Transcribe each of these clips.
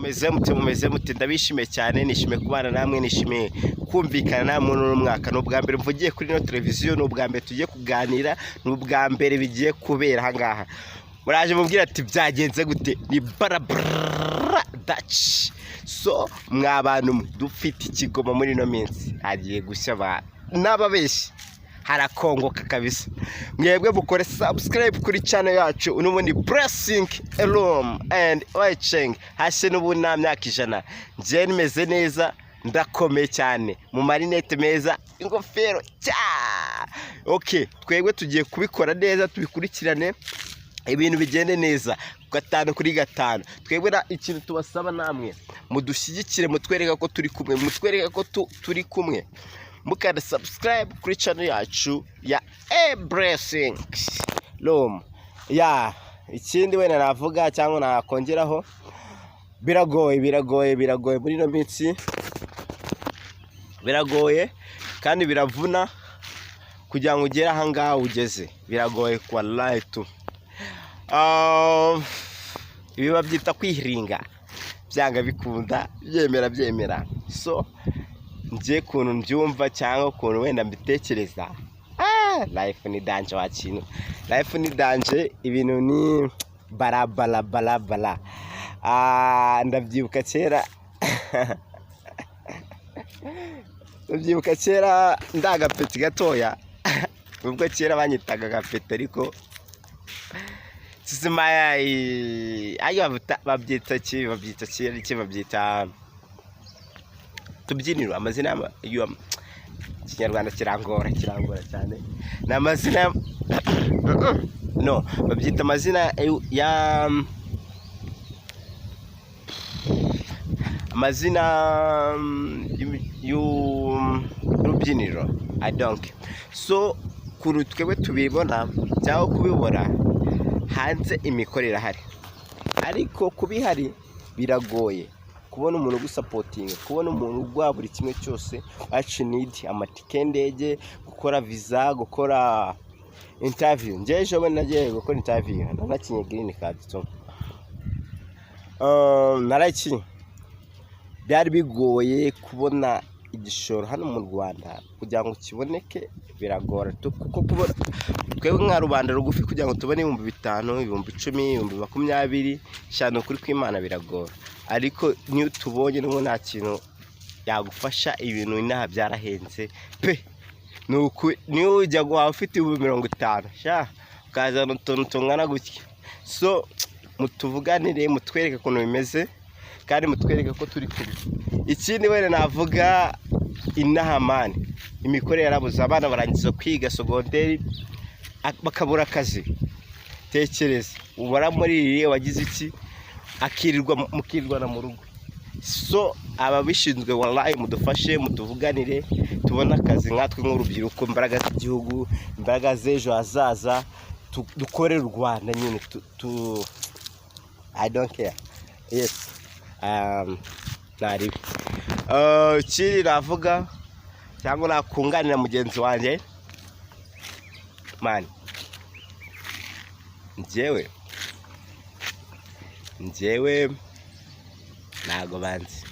Mumeze mute? Mumeze mute? Ndabishimiye cyane, nishimiye kubana namwe, nishimiye kumvikana namwe muri uno mwaka. Ni ubwa mbere mvugiye kuri ino televiziyo, ni ubwa mbere tugiye kuganira, ni ubwa mbere bigiye kubera aha ngaha. Muraje mubwira ati byagenze gute? Ni barabara daci. So mwa bantu mwe, dufite ikigoma muri ino minsi, hagiye gushya abantu n'ababeshyi, harakongoka kabisa. Mwebwe mukore subscribe kuri channel yacu, n'ubundi Blessing Room and watching hashye. N'ubundi nta myaka 100, njye nimeze neza, ndakomeye cyane, mu marinete meza, ingofero cya okay. Twebwe tugiye kubikora neza, tubikurikirane, ibintu bigende neza 5 kuri 5. Twebwe ikintu tubasaba namwe, mudushyigikire, mutwereka ko turi kumwe, mutwereka ko turi kumwe, mukanda subscribe kuri channel yacu ya A Blessing Room. Ya ikindi wenda navuga cyangwa nakongeraho, biragoye, biragoye, biragoye muri ino minsi, biragoye kandi biravuna kugira ngo ugere aha ngaha ugeze, biragoye wallahi tu. Ibi babyita kwihiringa, byanga bikunda, byemera byemera. So njye ukuntu mbyumva cyangwa ukuntu wenda mbitekereza, life ni danger wa kintu, life ni danger, ibintu ni barabara barabara. Ndabyibuka kera, ndabyibuka kera ndagapeti gatoya, ubwo kera banyitaga agapeti, ariko sizima ayo babyita ki, babyita kera iki, babyita tubyiniro. Amazina Ikinyarwanda kirangora, kirangora cyane. Ni amazina, no babyita amazina ya amazina y'urubyiniro, I don't. So ukuntu twebwe tubibona cyangwa kubibona hanze, imikorere irahari, ariko kuba ihari biragoye kubona umuntu ugusupportinga, kubona umuntu uguha buri kimwe cyose wacu need, amatike y'indege, gukora visa, gukora interview. Njyewe ejo bundi nagiye gukora interview, nanakinye green card tu. Narakinye, byari bigoye kubona igishoro hano mu Rwanda. Kugira ngo kiboneke biragora kuko kubona twebwe nka rubanda rugufi, kugira ngo tubone 5000, 10,000, 20,000 cyane, ukuri kw'Imana biragora. Ariko niyo tubonye n'ubu nta kintu yagufasha, ibintu inaha byarahenze pe. Ni ukuri, niyo ujya guhaha ufite 50,000 sha, ukazana utuntu tungana gutya. So mutuvuganire, mutwereke ukuntu bimeze kandi mutwereke ko turi kumwe. Ikindi wenda navuga, inaha man, imikorere yarabuze. Abana barangiza kwiga segonderi bakabura akazi. Tekereza waramuririye, wagize iki, akirirwa mukirirwana mu rugo. So ababishinzwe, wallahi mudufashe, mutuvuganire tubone akazi nkatwe nk'urubyiruko, imbaraga z'igihugu, imbaraga z'ejo hazaza, dukorere u Rwanda nyine tu I don't care. Yes, ntaribi. Ikindi navuga cyangwa nakunganira mugenzi wanjye, man, njyewe ntago banzi.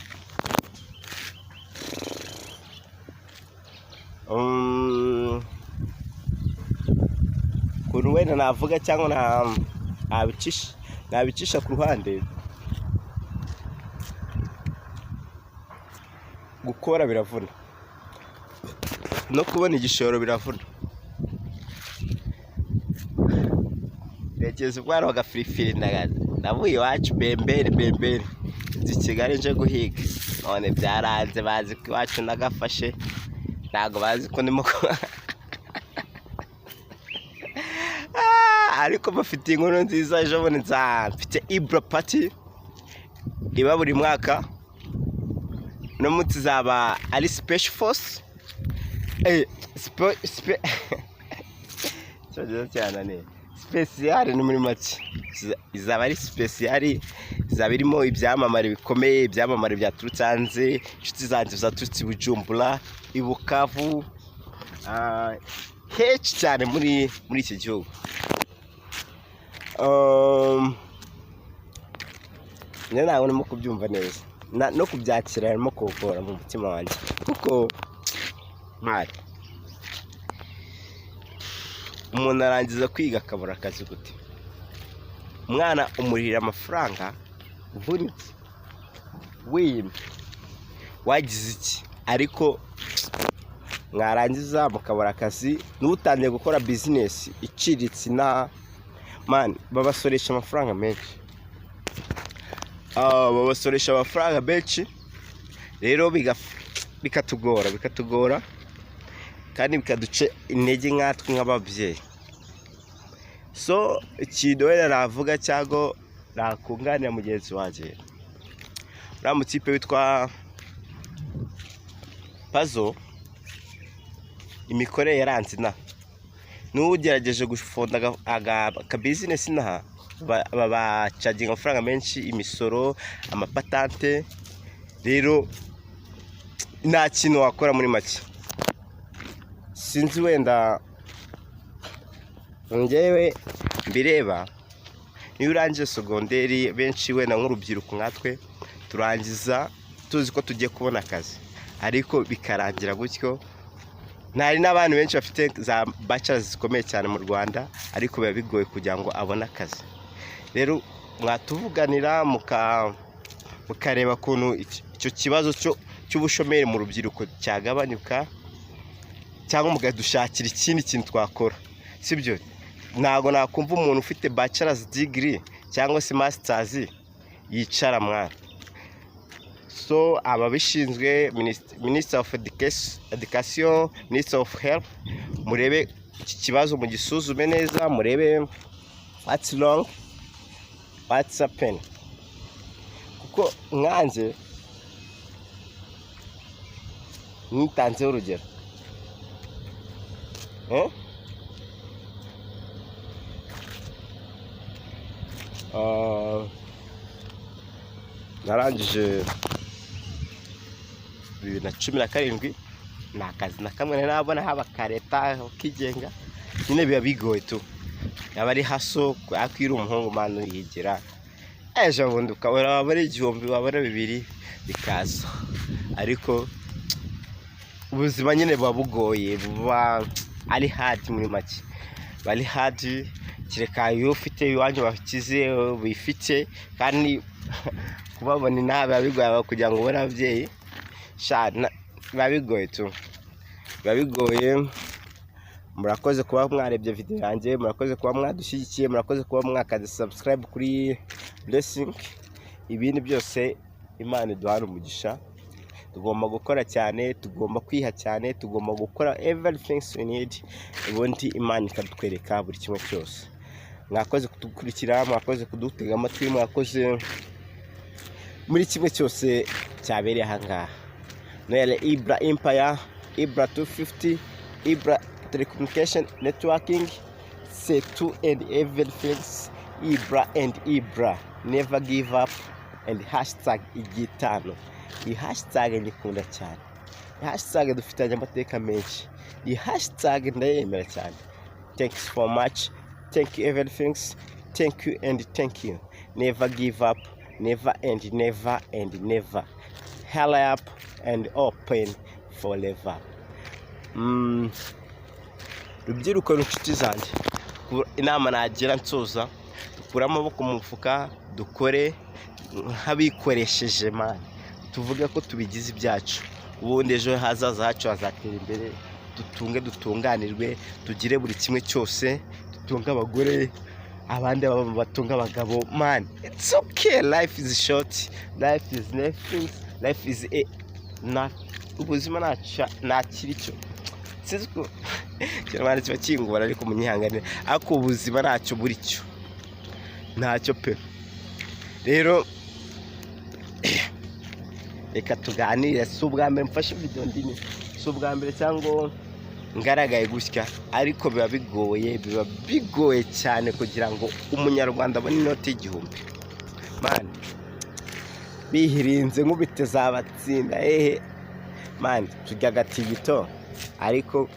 Ukuntu wenda navuga cyangwa nabicisha ku ruhande, gukora biravuna, no kubona igishoro biravuna. Tekereza umwana wa gafirifiri, navuye iwacu bemberi bemberi, nzi Kigali nje guhiga, none byaranze. Bazi ko iwacu nagafashe, ntabwo bazi ko ndimo ariko bafite inkuru nziza. Ejo bundi mfite Ibra Party iba buri mwaka, uno munsi izaba ari special force, icyongereza cyananiye, special ni muri make izaba ari special, izaba irimo ibyamamare bikomeye, ibyamamare byaturutse hanze, inshuti zanjye zaturutse i Bujumbura, i Bukavu, henshi cyane muri iki gihugu. Njye ntabwo ndimo kubyumva neza. No kubyakira harimo kugora mu mutima wanjye, kuko mpari umuntu arangiza kwiga akabura akazi gute? Umwana umurira amafaranga, uvunitse, wiyimye, wagize iki, ariko mwarangiza mukabura akazi. N'utangiye gukora business iciriritse inaha, man, babasoresha amafaranga menshi. Babasoresha amafaranga menshi rero bikatugora kandi bikaduca intege nkatwe nk'ababyeyi. So ikintu wenda navuga cyangwa nakunganira mugenzi wanjye, uriya mutipe witwa Pazo, imikorere yaranze inaha. N'ugerageje gufonda aka business inaha, babacaginga amafaranga menshi, imisoro, amapatante. Rero nta kintu wakora muri make. Sinzi, wenda njyewe mbireba, niyo urangije segonderi, benshi wenda nk'urubyiruko nkatwe turangiza tuzi ko tugiye kubona akazi, ariko bikarangira gutyo. Ntari n'abantu benshi bafite za bachelors zikomeye cyane mu Rwanda, ariko biba bigoye kugira ngo abone akazi. Rero mwatuvuganira mukareba ukuntu icyo kibazo cy'ubushomeri mu rubyiruko cyagabanyuka, cyangwa mukadushakira ikindi kintu twakora, sibyo? Ntabwo nakumva umuntu ufite bachelor's degree cyangwa se masters yicara, mwana. So ababishinzwe, Minister of Education, Minister of Health, murebe iki kibazo, mugisuzume neza, murebe what's wrong, what's happen, kuko nkanjye nitanzeho urugero, eh? Narangije 2017, nta kazi na kamwe nari nabona, haba ka leta, kigenga. Nyine biba bigoye tu, yaba ari hustle. Ariko iyo uri umuhungu, man, uriyigira, ejo bundi ukabona wabona 1000, wabona 2000 bikaza. Ariko ubuzima nyine buba bugoye, buba ari hard muri make, bari hard. Kereka iyo ufite iwanyu bakize, bifite, kandi kubabona inaha biba bigoye. Kugira ngo ubone ababyeyi sha, biba bigoye tu, biba bigoye. Murakoze kuba mwarebye video yanjye, murakoze kuba mwadushyigikiye, murakoze kuba mwakaze subscribe kuri Blessing. Ibindi byose, Imana iduhane umugisha. Tugomba gukora cyane, tugomba kwiha cyane, tugomba gukora everything we need, ubundi Imana ikatwereka buri kimwe cyose. Mwakoze kudukurikira, mwakoze kudutega amatwi, mwakoze muri kimwe cyose cyabereye aha ngaha. Noel Ibra Empire, Ibra 250, Ibra Telecommunication Networking, C2 and everything, Ibra and Ibra, never give up and #igitano. Iyi hashtag nyikunda cyane, iyi hashtag dufitanye amateka menshi, iyi hashtag ndayemera cyane. Thanks for much, thank you everything, thank you and thank you. Never give up, never and never and never. Hurry up and open forever. Rubyiruko, inshuti zanjye, inama nagira nsoza: dukure amaboko mu mufuka, dukore nk'abikoresheje, man, tuvuge ko tubigize ibyacu. Ubundi ejo hazaza hacu hazatera imbere, dutunge, dutunganirwe, tugire buri kimwe cyose, dutunge abagore, abandi batunga abagabo. Man, it's okay, life is short, life is nothing, life is a not, ubuzima ntakiri cyo. Sinzi ko Ikinyarwanda kiba kingora, ariko munyihanganire. Ariko ubuzima ntacyo buri cyo, ntacyo pe. Rero reka tuganire. Si ubwa mbere mfashe video ndini, si ubwa mbere cyangwa ngaragaye gutya, ariko biba bigoye, biba bigoye cyane kugira ngo Umunyarwanda abone inoti y'1000. Man, bihirinze nk'ubite zabatsinda hehe? Man, turya agatigito, ariko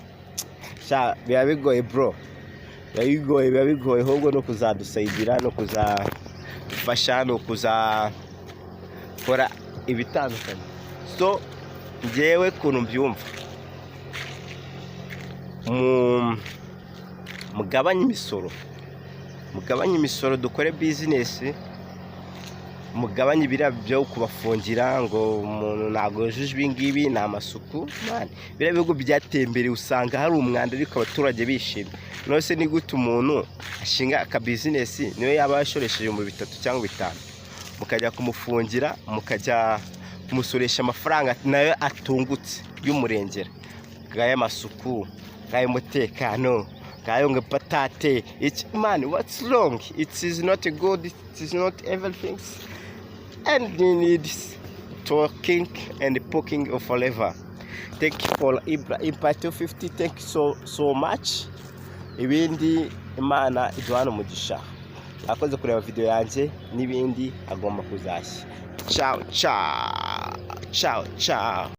sha biba bigoye, bro, biba bigoye, biba bigoye. Ahubwo no kuzadusayidira, no kuzadufasha, no kuza Bakora ibitandukanye. So ngewe ukuntu mbyumva, mugabanye imisoro, mugabanye imisoro, dukore business. Mugabanye ibiriya byo kubafungira ngo umuntu ntabwo yujuje ibi ngibi, ni amasuku. Man, biriya bihugu byateye imbere usanga hari umwanda ariko abaturage bishimye. None se ni gute umuntu ashinga aka business, niyo yaba yashoresheje 3000 cyangwa 5000, mukajya kumufungira, mukajya kumusoresha amafaranga nayo atungutse y'umurengera, ngay'amasuku, ngay'umutekano, ngayo ngo patate iki? Man, what's wrong? It is not good, it is not everything, and you need talking and poking forever. Thank you for Ibra Impact 250. Thank you so so much. Ibindi, Imana iduhana umugisha. Akoze kureba video yanjye n'ibindi agomba kuzashya. Ciao ciao ciao ciao.